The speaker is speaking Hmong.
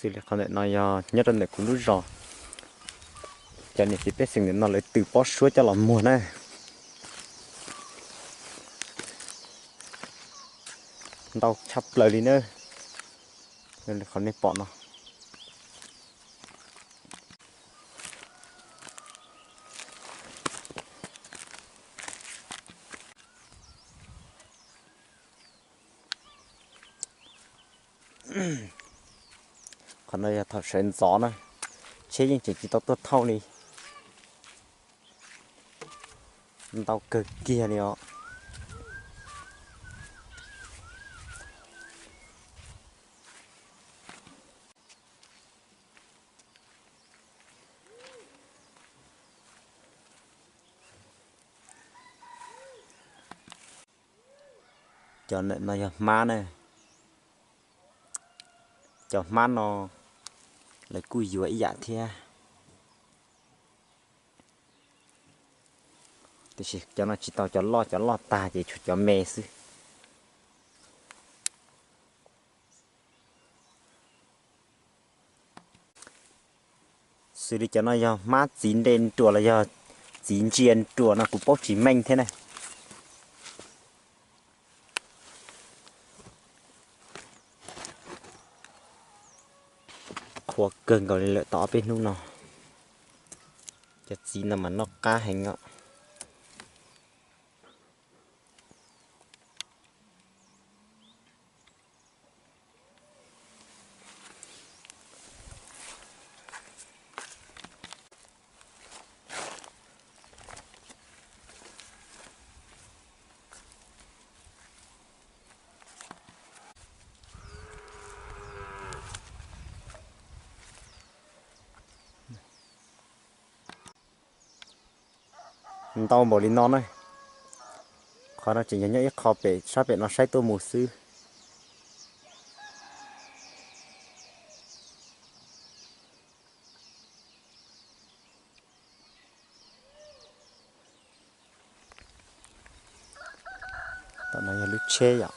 Xws li qhov ntawm no yog nyob rau ntawm kuv lub zos, cov niam txiv pej xeem ntawm no lawv tws pob suab coj los muag na. Ntau tshaj plaws li na, li qhov nej pom no. Qhov no yog thaum sawv ntxov na, tsheb yeej tseem tsis tau tuaj thauj li. Ntau kawg kiag li os. Cov ntawm no yog hmab na. Cov hmab no lawv kuj yuav ib yam thiab, tiam sis cov no tsis tau cov loj, cov loj tag ces tshuav cov me xwb. Xws li cov no yog hmab txiv nre nruas los yog txiv ntsia nruas no kuv paub tsis meej thiab na. Qhuav kawg nkaus li lawm tau ob peb hnub no. Cov txiv no mas noj qab heev os. Ntau npaum li no na. Qhov no tseem yog nyob ib qho pem sab pem no saib tuaj mus xwb. Tom no yog lub tsheb yom.